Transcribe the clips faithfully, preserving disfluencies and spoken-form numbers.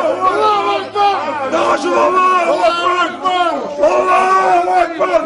Allahu ekber! Allahu ekber! Allahu ekber!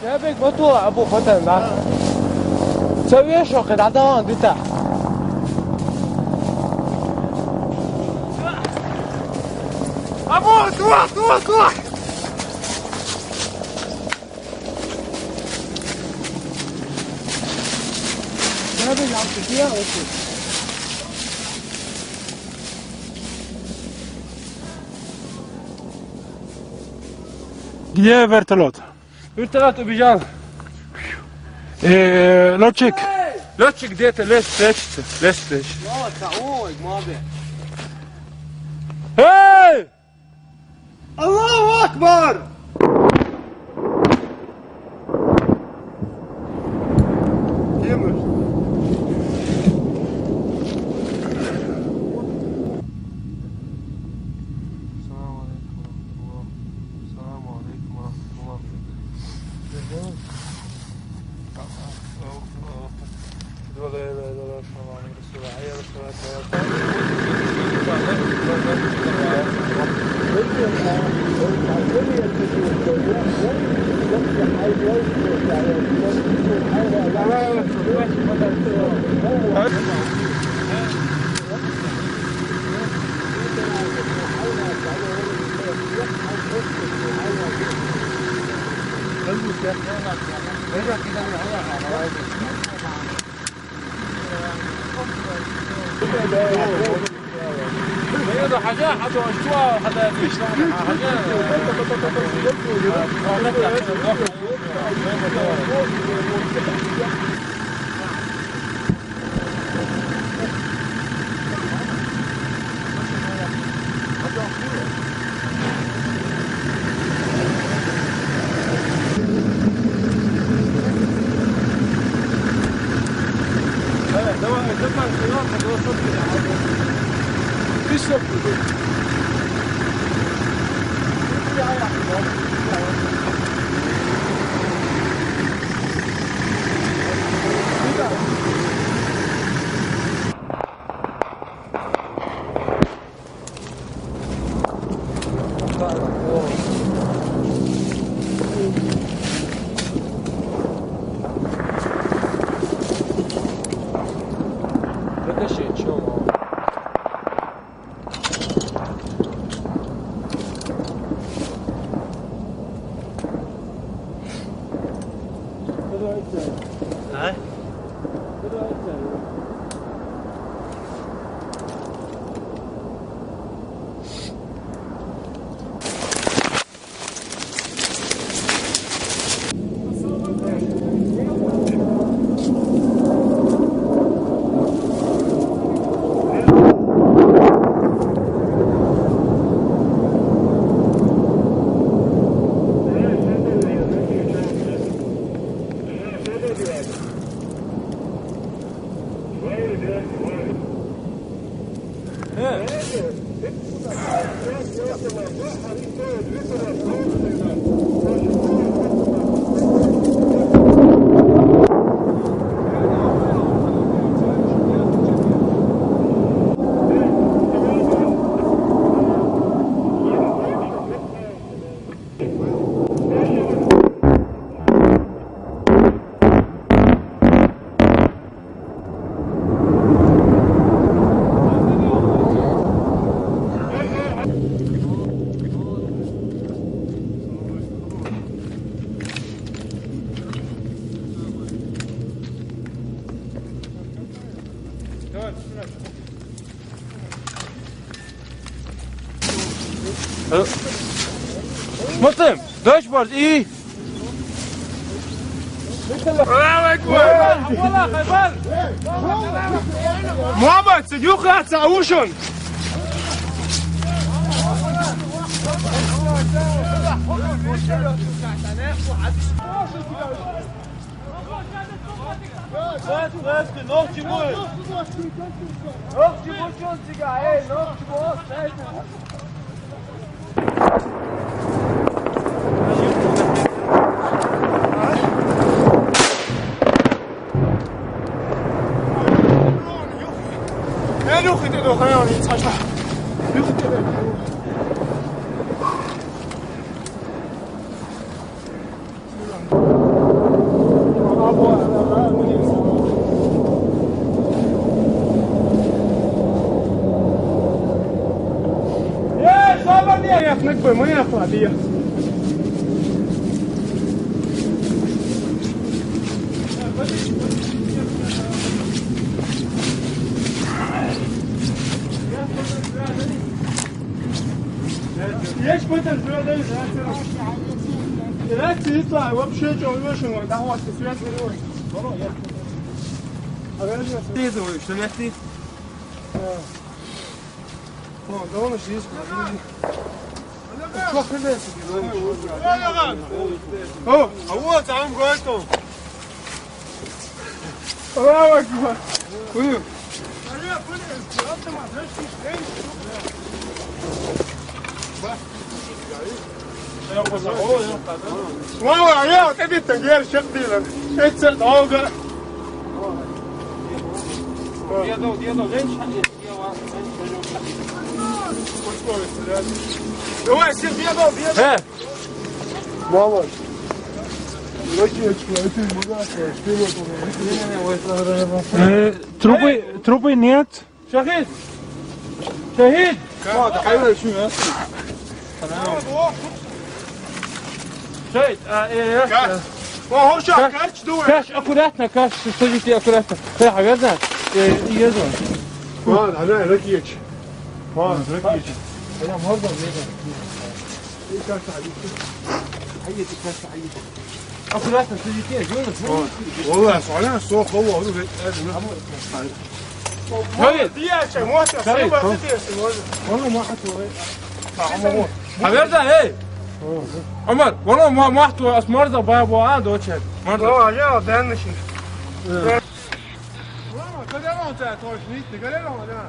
شبك بطلع أبو ختن، لا. سوي شو قد عدوان دتا. أبو، تروح، تروح، تروح. شبك عم تجيها، أوكي. Где вертолет? Вертолет убежал. Э, летчик. Летчик где-то лес прячется, лес прячется. Эй! الله أكبر! السلام عليكم ورحمة الله. السلام عليكم ورحمة الله. أشهد أن لا إله إلا الله، السلام عليكم. Потом, дальше борт и... Аллаху акбар! Муҳаммад, сидюха, саушон! Нохчи бу! Нохчи бу, чон цига, эй, нохчи бу! Рация, рация, вообще, чё, Лёшин, давай, связь. Ты думаешь, что я ты? О, да он же есть. Что, хрен себе. О, а вот, а он говорит, что... Аллаху акбар. Buyur. Valla ya, ne bittin, gel çık diyelim. Hiç sen dalga. Давай, все, бегом, бегом. Э! Мама. Ракеточка, это не богатство, что это? Э, трубы, трубы нет. Шахид! Шахид! Шахид, а, э, э, Кач. О, хорошо, Кач. Кач, думаю. Кач, аккуратно, Кач, садитесь аккуратно. Э, верно? Э, и еду. Ладно, она, ракеточка. Ладно, ракеточка. Я можно, верно? Аккуратно, садитесь, Юнус, Юнус. Валлахи, суалан соох, валлахи, валлахи. Шахид! Дияша, можно, Шахид, садитесь, можно. Валлахи, ма хату, валлахи. Хабар да, эй! Омар, валлахи, ма, ма хату, ас марза ба, ба, а, дочек. Марза. Валлахи, я, да, ниши. Валлахи, когда он тебя точно, не говорил, да?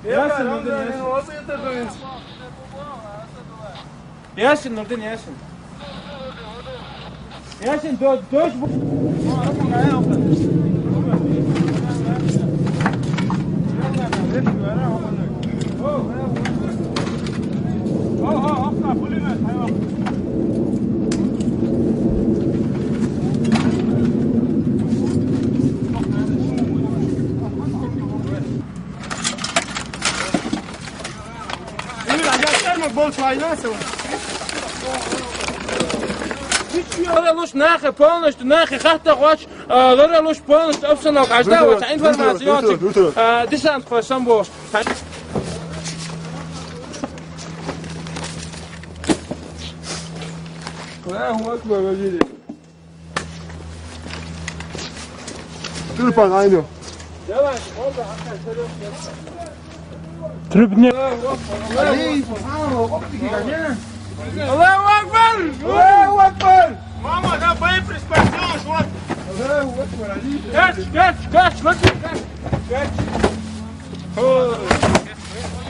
Ясин, Нурдин, Ясин. Ясин, Нурдин, Ясин. Ясин, дождь, дождь бу-, Лоре луш нахе полностью, нахе хатта гъвач, а, лоре луш полностью обстановка. Ажда, вот, информация, десант хвасам бос. Аллаху акбар, Вазири. Тюльпан, айну. Трубне. Аллаху акбар! Аллаху акбар! Мама, да, боеприпас, вот. Аллаху акбар, Али. Кач, кач, кач, вот, кач, кач.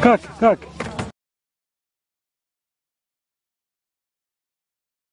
Как, как?